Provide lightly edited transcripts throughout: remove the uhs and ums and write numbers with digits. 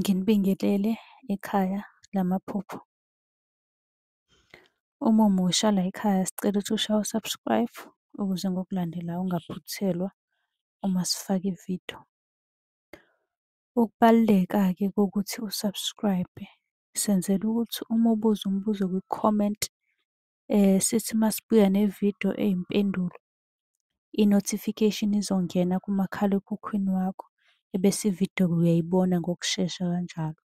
Nginibingelele ekhaya lamaphupho. Uma umusha layikhaya sicela ukuthi ushaye u-subscribe ukuze ngokulandelayo ungaphuthelwa uma sifaka ividiyo. Ukubaluleka-ke kokuthi u-subscribe-e, senzela ukuthi uma ubuza umbuzo kwi-comment, sithi uma sibuya nevidiyo eyimpendulo, i-notification izongena kumakhalekhukhwini wakho, ebese ividiyo-ke uyayibona ngokushesha kanjalo.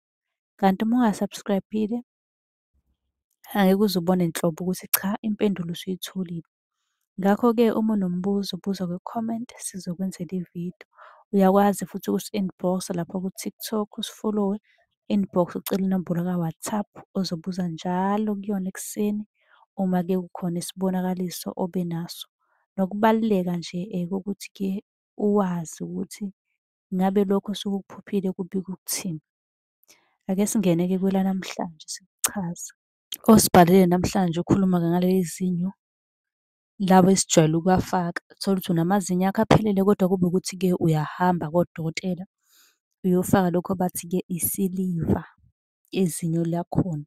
Kanti uma unga-subscribe-ile, angeke uze ubone nhlobo ukuthi cha impendulo usuyitholile. Ngakho-ke uma unombuzo buza kwi-comment sizokwenzela ividiyo. Uyakwazi futhi ukusi-inbox-a lapha ku-TikTok usifolowe, inbox ucele inombolo ka-WhatsApp ozobuza njalo kuyona ekuseni uma-ke kukhona isibonakaliso obe naso. Nokubaluleka nje kokuthi-ke uwazi ukuthi ngabe lokhu osuke ukuphuphile kubika ukuthini. Ake singene-ke kwelanamhlanje sikuchaze. Osibhalele namhlanje ukhuluma-ke ngaleli zinyo laba esijwayele ukuwafaka. Uthole ukuthi unamazinyo akho aphelele kodwa kube ukuthi-ke uyahamba kodokotela uyofaka lokhu abathi-ke isiliva, izinyo lakhona.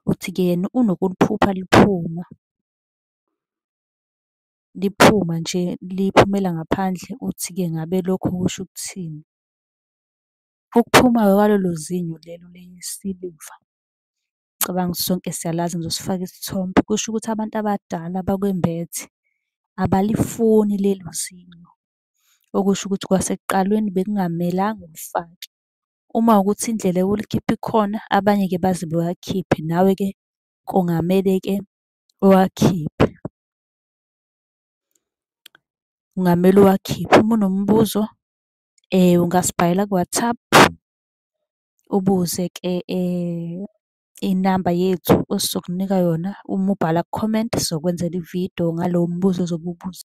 Uthi-ke yena unokuliphupha liphuma, liphuma nje liphumela ngaphandle. Uthi-ke ngabe lokho kusho ukuthini? Ukuphuma-ke kwalelo zinyo lelo lesiliva, ngicabanga ukuthi sonke siyalazi ngizosifaka isithombe, kusho ukuthi abantu abadala bakwembethe, abalifuni lelo zinyo. Okusho ukuthi kwasekuqalweni bekungamelanga ulifake. Uma kuwukuthi indlela yokulikhipha ikhona, abanye-ke baze bewakhiphe, nawe-ke kungamele-ke uwakhiphe. Kungamele uwakhiphe. Uma unombuzo ungasibhalela ku-WhatsApp, ubuze-ke inamba yethu esizokunika yona. Uma ubhala ku-comment sizokwenzela ividiyo ngalowo mbuzo ozobe uwubuzile.